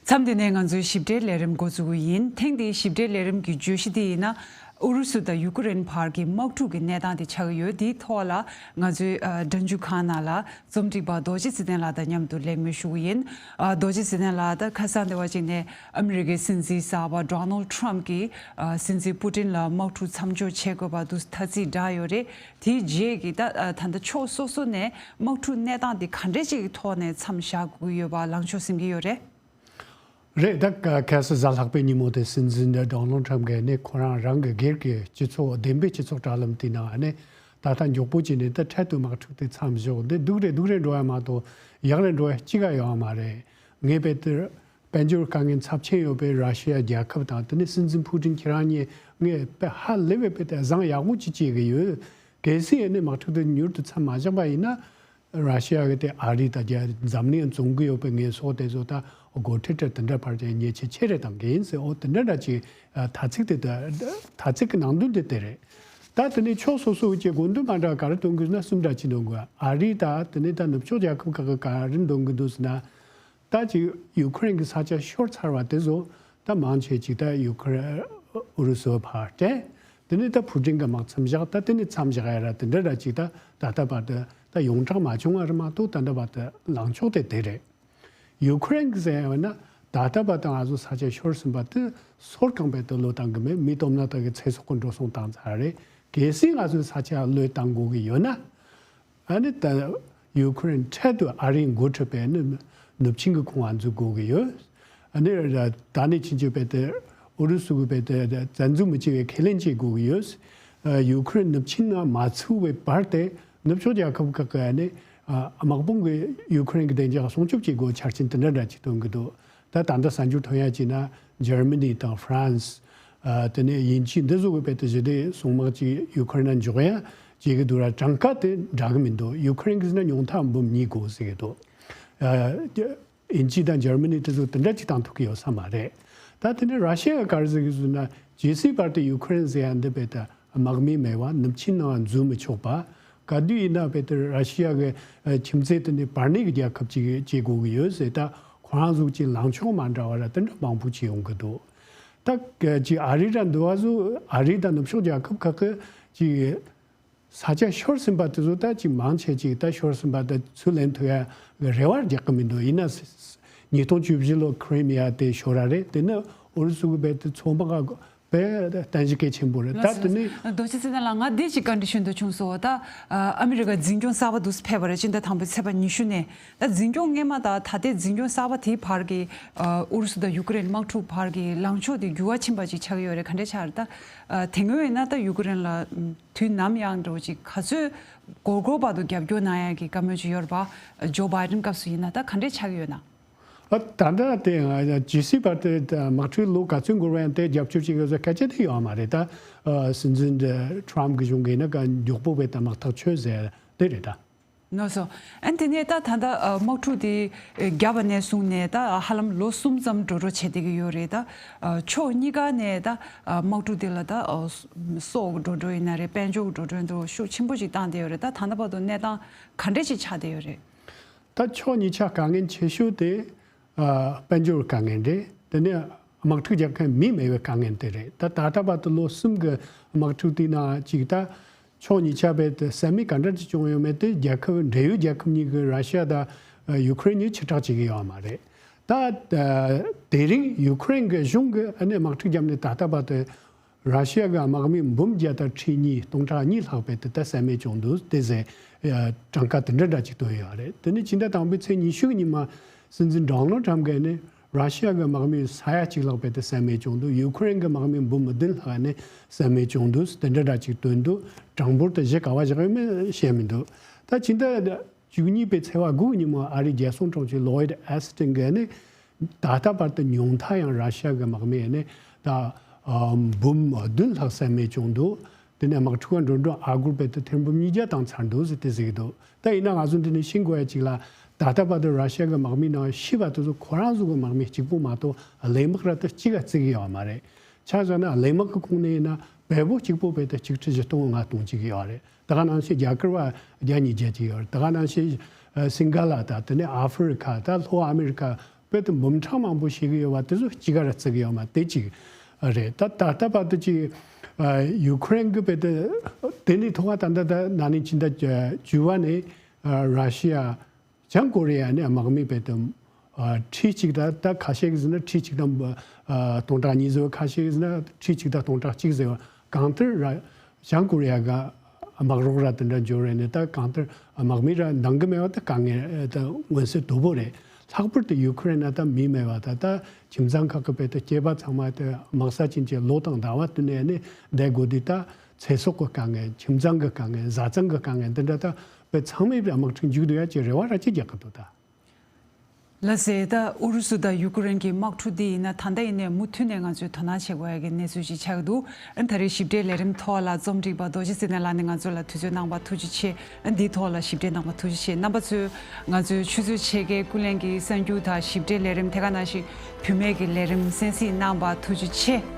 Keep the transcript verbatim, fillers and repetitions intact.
མཚམས་འདི་ནས་ང་ཚོའི་ཞིབ་ཕྲའི་ལས་རིམ་འགོ་འཛུགས་ཀྱི་ཡིན། ཐེངས་འདིའི་ཞིབ་ཕྲའི་ལས་རིམ་གྱི་བརྗོད་གཞི་འདི་ཡིན་ན། ཨུ་རུ་སུ་དང་ཡུ་ཀེ་རེན་བར་གྱི་དམག་འཁྲུག་གི་གནས་སྟངས་དེ་ཆགས་ཀྱི་ཡོད། དེའི་ཐོག་ལ་ང་ཚོའི་ཨ་འགྲན་བསྡུར་ཁང་ནང་ལ་རྩོམ་སྒྲིག་པ་རྡོ་རྗེ་ཚེ་བརྟན་ལགས་དང་མཉམ་དུ་ལེགས་མོལ་ཞུ་གི་ཡིན། ཨ་རྡོ་རྗེ་ཚེ་བརྟན་ལགས། ད་ཁ་སང་དེ་བ་ཅིག་ནས་ཨ་མི་རི་ཀའི་སྲིད་འཛིན་གསར་པ་ཌོ་ནལ་ཌི་ཊརམ་ཕི་གིས་ཨ་སྲིད་འཛིན་པུ་ཏིན་ལ་དམག་འཁྲུག་མཚམས་འཇོག་བྱེད་དགོས་པ་འདུག་ཐ་ཚིག་བསྒྲགས་ཡོད་རེད། དེའི་རྗེས་ཀྱི་ད་ཨ་ད་ལྟ་ཕྱོགས་སོ་སོ་ནས་དམག་འཁྲུག་གནས་སྟངས་དེ་ག་འདྲས་ཅིག་གི་ཐོག་ནས་མཚམས་བཞག་དགོས་ཀྱི་ཡོད་པ་ལངས་ཕྱོགས་ཟིན་གྱི་ཡོད་རེད། རེད། ད་ག་གལ་སྲིད་གཟའ་ལྷག་པའི་ཉིན་མོ་དེ་སྲིད་འཛིན་ཌོ་ནལ་ཌི་ཊརམ་ཕི་གིས་ནི་ཁོ་རང་རང་གི་སྒེར་གྱི་སྤྱི་ཚོགས་བདེན་པའི་སྤྱི་ཚོགས་དྲ་ལམ་དེའི་ནང་ནས་ད་ལྟ་མགྱོགས་པོ་བྱས་ནས་ད་འཕྲལ་དུ་དམག་འཁྲུག་དེ་མཚམས་འཇོག་འདི་སྡུག་རེད་སྡུག་རེད་འགྲོ་ཡ་མ་གཏོགས་ཡག་རེད་འགྲོ་ཡ་གཅིག་ཀ་ཡོད་མ་རེད། ངས་དཔེ་དེར་དཔལ་འབྱོར་དཀའ་ངལ་ཚབས་ཆེན་ཡོད་པའི་ར་ཤི་ཡ་རྒྱལ་ཁབ་དང་དེ་ནས་སྲིད་འཛིན་ཕུ་ཏིན་ཁྱེད་རང་གཉིས་ངས་དཔེ་ཧ་ལས་པའི་དཔེ་དེ་བཟང་ཡག་པོ་ཅིག་བྱེད་ཀྱི་ཡོད། གལ་སྲིད་ཡིན་ནའི་དམག་འཁྲུག་དེ་མྱུར་དུ་མཚམས་མ་བཞག་པ་ཡིན་ན། ར་ཤི་ཡ་གི་དེ་ཨ་རི་དང་རྒྱ་འཛམ་གླིང་བཙོང་གི་ཡོད་པའི་ངན་སོང་དེ་ཚོ་ད་སྒོ་ཁྲལ་ཁྲལ་དེ་འདྲ་ཕར་ཅན་ཉེས་ཆད་ཆེ་རེ་བཏང་གི་ཡིན་ཟེར། འོ་དེ་འདྲ་འདྲ་ཅིག་ཨ་ཐ་ཚིག་དེ་ད་ཐ་ཚིག་གི་ནང་དོན་དེ་དེ་རེད། ད་དེ་ནས་ཕྱོགས་སོ་སོ་གི་དགོས་འདུན་མ་འདྲ་ག་རེ་གཏོང་གི་ཡོད་ན་གསུམ་འདྲ་ཅིག་འདོན་དགོས། ཨ་རི་དང་དེ་ནས་ད་ནུབ་ཕྱོགས་རྒྱལ་ཁབ་ཁག་གི་ག་རེ་འདོན་གི་འདུག་ཟེར་ན། ད་ཅིག་ཡུ་ཁུ་རེན་གྱི་ས་ཆ་ཤོར་ཚར་བ་དེ་ཚོ་ད་མང་ཆེ་ཅིག་ད་ཡུ་ཁུ་རེན་ཨུ་རུ་སུ་ཕར་སྤྲད། དེ་ནས་ད་ཕུ་ཏིན་གྱི་དམག་མཚམས་བཞག་ད་དེ་ནས་མཚམས་བཞག་ཡ་ར་དེ་འདྲ་ར་ཅིག་ད་ད་ལྟ་བར་དུ་ད་ཡོངས་གྲགས་མ་བྱུང་བ་རེད་མ་གཏོགས་ད་ལྟ་བར་དུ་ལངས་ཕྱོགས་དེ་དེ་རེད། ཡུ་ཁུ་རེན་གྱི་ཟེར་ཡ་ཡོད་ན་ད་ལྟ་བར་དུ་ང་ཚོ་ས་ཆ་ཤོར་ཟིན་པ་དེ་སོར་གང་བས་དུ་བློས་བཏང་གི་མེད། མི་སྟོབས་ན་ད་གི་ཚེ་སྲོག་གི་འགྲོ་སོང་བཏང་ཚར་རེད། གལ་སྲིད་ང་ཚོའི་ས་ཆ་བློས་བཏང་དགོས་ཀྱི་ཡོད་ན། ཨ་ནི་ད་ཡུ་ཁུ་རེན་འཕྲལ་དུ་ཨ་རིའི་འགོ་ཁྲིད་པའི་ནི་ནུབ་ཆིངས་ཀྱི་ཁོངས་ང་འཛུལ་དགོས་ཀྱི་ཡོད། ཨ་ནི་ད་ནི་ཕྱིན་ཆད་བས་ཏེ་ཨུ་རུ་སུ་གི་བས་ཏེ་བཙན་འཛུལ་མི་བྱེད་པའི་ཁས་ལེན་བྱེད་དགོས་ཀྱི་ཡོད། ཨ་ཡུ་ཁུ་རེན་ནུབ་ཆིངས་ནང་མ་ཚུད་པའི་བར་དེ་ནུབ་ཕྱོགས་རྒྱལ་ཁབ་ཁག་གི་ཨ་ནི་ཨ་དམག་དཔུང་གི་ཡུ་ཁུ་རེན་གྱི་བདེ་འཇགས་སྲུང་སྐྱོབ་བྱེད་དགོས་འཆར་ཅན་དེ་འདྲ་འདྲ་ཅིག་བཏོན་གྱི་འདུག་ད་ད་ལྟ་གསར་འགྱུར་ཐོན་ཡ་བྱས་ན་འཇར་མ་ནི་དང་ཧྥ་རན་སི། ཨ་དེ་ནས་དབྱིན་ཇི་འདི་ཚོ་གི་བས་ཏེ་ཞི་བདེ་སྲུང་དམག་ཅིག་ཡུ་ཁུ་རེན་ནང་འཇོག་ཡ་བྱེད་ཀྱི་འདུག་ར། གྲངས་ཀ་དེ་འདྲ་གི་མི་འདུག་ཡུ་ཁུ་རེན་གྱི་ཟེར་ན་ཉུང་མཐའ་འབུམ་གཉིས་དགོས་ཟེར་གྱི་འདུག་ཨ་དབྱིན་ཇི་དང་འཇར་མ་ནི་དེ་ཚོ་དེ་འདྲ་ཅིག་བཏང་ཐུབ་ཀྱི་ཡོད་ས་མ་རེད། ད་དེ་ནས་ར་ཤི་ཡ་ག་རེ་ཟེར་གྱི་ཟེར་ན་ཇི་སྲིད་བར་དུ་ཡུ་ཁུ་རེན་ཟེར་ཡ་འདི་བས་ཏེ་དམག་མི་མེད་པ་ནུབ་ཆིངས་ནང་འཛུལ་མི་ཆོག་པ། ག་དུས་ཡིན་ན་བས་ཏེ་ར་ཤི་ཡ་གི་ཨ་ཁྱིམ་མཚེས་དེ་ནས་བར་གནས་ཀྱི་རྒྱལ་ཁབ་ཅིག་བྱེད་དགོས་ཀྱི་ཡོད་ཟེར། ད་ཁོ་རང་ཚོ་ཅིག་ལངས་ཕྱོགས་མ་འདྲ་བ་ར་དེ་འདྲ་མང་པོ་ཅིག་ཡོང་གི་འདུག་ད་ག་ཅིག་ཨ་རི་ར་འདི་བ་ཚོ་ཨ་རི་དང་ནུབ་ཕྱོགས་རྒྱལ་ཁབ་ཁག་གི་ཅིག་ས་ཆ་ཤོར་ཟིན་པ་དེ་ཚོ་ད་ཅིག་མང་ཆེ་ཅིག་ད་ཤོར་ཟིན་པ་ད་ཚུར་ལེན་ཐུབ་ཡ་གི་རེ་བ་རྒྱག་གི་མི་འདུག་ཡིན་ན་ཉིས་སྟོང་བཅུ་བཞི་ལོ་ཁི་རི་མི་ཡ་དེ་ཤོར་ར་རེད། དེ་ནི་ཨུ་རུ་སུ་གི་བས་དེ་ཚོང་པ་ག་བས་བརྟན་གཞི་གལ་ཆེན་པོ་རེད། ད་དེ་ནི་རྡོ་རྗེ་ཚེ་བརྟན་ལགས། ང་འདི་ཅིག་བཀའ་འདྲི་ཞུ་འདོད་བྱུང་སོང་། ད་ཨ་མི་རི་ཀ་འཛིན་སྐྱོང་གསར་པ་འདུག་སེ་ཕེབས་པ་རེད། སྤྱི་ཟླ་དང་པོའི་ཚེས་པ་ཉི་ཤུ་ནས། ད་འཛིན་སྐྱོང་སྔོན་མ་དང་ད་ལྟའི་འཛིན་སྐྱོང་གསར་པ་དེའི་བར་གྱི་ཨ་ཨུ་རུ་སུ་དང་ཡུ་ཀེ་རེན་དམག་འཁྲུག་བར་གྱི་ལངས་ཕྱོགས་དེ་འགྱུར་བ་ཕྱིན་པ་ཅིག་ཆགས་ཀྱི་ཡོད་རེད། ག་འདྲས་ཆགས་རེད། ད་ཨ་དེ་སྔོན་ཡིན་ན་ད་ཡུ་ཀེ་རེན་ལ་དུས་ནམ་ཡང་འདྲ་བོ་ཅིག་ག་ཚོད་འགོར་འགོར་བར་དུ་རྒྱབ་སྐྱོར་གནང་ཡག་གི་བཀའ་མོལ་ཅིག་ཡོད་རེད་པ། ཇོ་བྷའི་ཌེན་སྐབས་སུ་ཡིན་ན་ད་ག་འདྲས་ཆགས་ཀྱི་ཡོད་ན། ཨ་ད་ལྟ་དེ་ང་ཇི་སྲིད་བར་དུ་དམག་འཁྲུག་ལོ་ག་ཚོད་འགོར་བ་ཡང་དེ་རྒྱབ་སྐྱོར་བྱེད་དགོས་ཟེར་སྐད་ཆ་དེ་ཡོད་མ་རེད། ད་ཨ་སྲིད་འཛིན་ཊརམ་ཕི་གི་གཞུང་གིས་ན་ག་མགྱོགས་པོ་བས་ད་དམག་ཐག་ཆོད་ཟེར་དེ་རེད་ད། ལགས་སོ། ཨ་ནི་དེ་ནས་ད་ད་ལྟ་ཨ་དམག་འཁྲུག་དེ་ཨ་བརྒྱབ་པ་ནས་བཟུང་ནས་ད་ཧ་ལམ་ལོ་གསུམ་ཙམ་འགྲོ་འགྲོ་བྱེད་བསྡད་ཀྱི་ཡོད་རེད། ད་ཨ་ཕྱོགས་གཉིས་ཀ་ནས་ད་ཨ་དམག་འཁྲུག་དེ་ལ་ད་ཨ་སྲོག་གི་འགྲོ་གྲོན་ཡིན་ན་རེད། དཔལ་འབྱོར་གྱི་འགྲོ་གྲོན་དུ་ཤུགས་ཆེན་པོ་ཞིག་བཏང་བསྡད་ཡོད་རེད། ད་ད་ལྟ་བར་དུ་གནས་སྟངས་ག་འདྲས་ཞིག་ཆགས་བསྡད་ཡོད་རེད། ད་ཕྱོགས་གཉིས་ཆ་དཀའ་ངལ་ཆེ་ཤོས་དེ་ཨ་དཔལ་འབྱོར་དཀའ་ངལ་རེད། དེ་ནས་དམག་འཁྲུག་རྒྱག་མཁན་མི་མེད་པའི་དཀའ་ངལ་དེ་རེད། ད་ད་ལྟ་བར་དུ་ལོ་གསུམ་གྱི་དམག་འཁྲུག་དེའི་ནང་གཅིག་ད་ཕྱོགས་གཉིས་ཆ་བས་དེ་ཟད་མེད་ག་འདྲ་ཅིག་བྱུང་ཡོད་མེད་དེ་རྒྱལ་ཁབ་འབྲེལ་ཡོད་རྒྱལ་ཁབ་གཉིས་ཀྱི་ར་ཤི་ཡ་དང་ཡུ་ཁུ་རེན་གཉིས་ཕྱིར་བསྒྲགས་བྱེད་ཀྱི་ཡོད་མ་རེད། ད་དེ་རིང་ཡུ་ཁུ་རེན་གྱི་གཞུང་གིས་ཨ་ནི་དམག་འཁྲུག་བརྒྱབ་ནས་ད་ལྟ་བར་དུ་ར་ཤི་ཡ་གི་དམག་མི་འབུམ་བརྒྱ་དང་ཁྲི་གཉིས་སྟོང་ཕྲག་གཉིས་ལྷག་པའི་དེ་ལྟར་ཟད་མེད་བྱུང་འདུག་དེ་ཟེར་གྲངས་ཀ་དེ་འདྲ་འདྲ་ཅིག་བཏོན་ཡོད་རེད། དེ་ནི་ཕྱི་ཟླ་དང་པོའི་ཚེས་ཉི་ཤུ་གི་ཉིན་མ་སྲིད་འཛིན་ཌོ་ནལ་ཊརམ་ཕི་གིས་ནི་ར་ཤི་ཡ་གི་དམག་མི་ས་ཡ་གཅིག་ལྷག་པའི་དེ་ཟད་མེད་བྱུང་འདུག་ཡུ་ཁུ་རེན་གི་དམག་མི་འབུམ་བདུན་ལྷག་ནི་ཟད་མེད་བྱུང་འདུག་དེ་འདྲ་འདྲ་ཅིག་བཏོན་འདུག་གྲངས་འབོར་དེ་གཞི་ག་བ་བཞག་ཡོད་མེད་བཤད་མི་འདུག་ད་ཕྱི་ཟླ་བཅུ་གཉིས་པའི་ཚེས་པ་དགུ་གི་ཉིན་མོ་ཨ་རིའི་རྒྱལ་སྲུང་དྲུང་ཆེ་ལོ་ཡིད་ཨེ་སི་ཊིན་གྱིས་ནི་ད་ལྟ་བར་དུ་ཉུང་མཐའ་ཡང་ར་ཤི་ཡ་གི་དམག་མི་ནི་ད་ཨ་འབུམ་བདུན་ལྷག་ཟད་མེད་བྱུང་འདུག་དེ་ནས་དམག་འཁྲུག་ག་འགྲོ་འགྲོ་ཨ་སྒོར་བས་དེ་ཐེར་འབུམ་ཉིས་བརྒྱ་བཏང་ཚར་འདུག་ཟེར་དེ་ཟེར་གྱི་འདུག་ད་ཡིན་ན་ང་ཚོ་འདི་ནས་ཤེས་དགོས་ཡ་གཅིག་ལ་ད་ལྟ་བར་དུ་ར་ཤི་ཡ་གི་དམག་མི་ནང་ཤི་བ་དེ་ཚོ་ཁོ་རང་ཚོ་གི་དམག་མི་གཅིག་པོ་མ་གཏོགས་གླས་དམག་ར་དེ་གཅིག་ག་བརྩི་གི་ཡོད་མ་རེད། ཆ་བཞག་ན་གླས་དམག་གི་ཁོངས་ནས་ཡིན་ན་བལ་པོ་གཅིག་པོ་བས་དེ་ཆིག་ཁྲི་བཞི་སྟོང་ལྔ་སྟོང་གཅིག་ཡོད་རེད། ད་ག་ནང་བཞིན་རྒྱ་གར་བ་བརྒྱ་ཉིས་བརྒྱ་ཅིག་ཡོད་རེད། ད་ག་ནང་བཞིན་ཨ་སིང་ག་ལ་དང་དེ་ནས་ཨ་ཧྥི་རི་ཁ་དང་ལྷོ་ཨ་མི་རི་ཁ་ བོད་དུ་འབུམ་ཕྲག་མང་པོ་ཤི་གི་ཡོད་པ་དེ་ཚོ་གཅིག་ག་ར་བརྩི་གི་ཡོད་མ་དེ་གཅིག་རེད། ད་ད་ལྟ་བར་དུ་ཅིག་ཡུ་ཁུ་རེན་གི་བོད་དུ་དེ་ནས་ཐོག་ད་ལྟ་ད་ན་ནིང་ཕྱི་ཟླ་བཅུ་པ་ནས་ར་ཤི་ཡ་བྱང་ཀོ་རི་ཡ་ནས་དམག་མི་བོད་དུ་ཁྲི་གཅིག་དང་ད་ཁ་ཤས་ཀྱིས་ཟེར་ན་ཁྲི་གཅིག་དང་སྟོང་ཕྲག་གཉིས་བཟོ། ཁ་ཤས་ཀྱིས་ཟེར་ན་ཁྲི་གཅིག་དང་སྟོང་ཕྲག་གཅིག་ཟེར་བ། གང་ལྟར་ར་བྱང་ཀོ་རི་ཡ་ག་དམག་རོགས་ར་དེ་འདྲ་འབྱོར་རེད་ནས། ད་གང་ལྟར་དམག་མི་ར་འདང་གི་མེད་པ་ད་དཀའ་ངལ་ད་མངོན་གསལ་དོད་པོ་རེད། ལྷག་པར་དུ་ཡུ་ཁུ་རེན་ན་ད་མི་མེད་པ་ད་ད་ཁྱིམ་ཚང་ཁག་གི་བོད་དུ་སྐྱེས་པ་ཚང་མ་ད་དམག་ས་ཕྱིན་ཆད་ལོ་དང་ཟླ་བ་བསྟུན་ནས་ནས་བསྡད་དགོས་དུས། ད་ཚེ་སྲོག་གི་དཀའ་ངལ། ཁྱིམ་ཚང་གི་དཀའ་ངལ། བཟའ་ཚང་གི་དཀའ་ངལ་འདི་འདྲ་ད་བོད་ཚང་མས་དམག་འཁྲུག་མཇུག་བསྡུ་ཡ་ཅིག་རེ་བ་ར་ཅིག་རྒྱག་གི་འདུག་ད། ལགས་སེ། ད་ཨུ་རུ་སུ་དང་ཡུ་ཀེ་རེན་གྱི་དམག་འཁྲུག་འདི་ཡིན་ན་ད་ལྟ་ཡིན་ནའི་མུ་མཐུད་ནས་ང་ཚོས་དོ་སྣང་བྱེད་དགོས་ཡ་གི་གནས་ཚུལ་ཅིག་ཆགས་ཀྱི་འདུག། ཨ་ནི་ད་རེས་ཞིབ་ཕྲའི་ལས་རིམ་ཐོག་ལ་རྩོམ་སྒྲིག་པ་རྡོ་རྗེ་ཚེ་བརྟན་ལགས་ནས་ང་ཚོ་ལ་དུས་ཚོད་གནང་བ་ཐུགས་རྗེ་ཆེ། ཨ་ནི་འདིའི་ཐོག་ལ་ཞིབ་ཕྲའི་གནང་བ་ཐུགས་རྗེ་ཆེ། རྣམ་པ་ཚོས་ང་ཚོའི་ཆུ་ཚོད་ཕྱེད་ཀའི་ཀུན་གླེང་གི་གསར་འགྱུར་དང་ཞིབ་ཕྲའི་ལས་རིམ། དེ་ག་ནང་བཞིན་བུད་མེད་ཀྱི་ལས་རིམ་གསན་གཟིགས་གནང་བ་ཐུགས་རྗེ་ཆེ།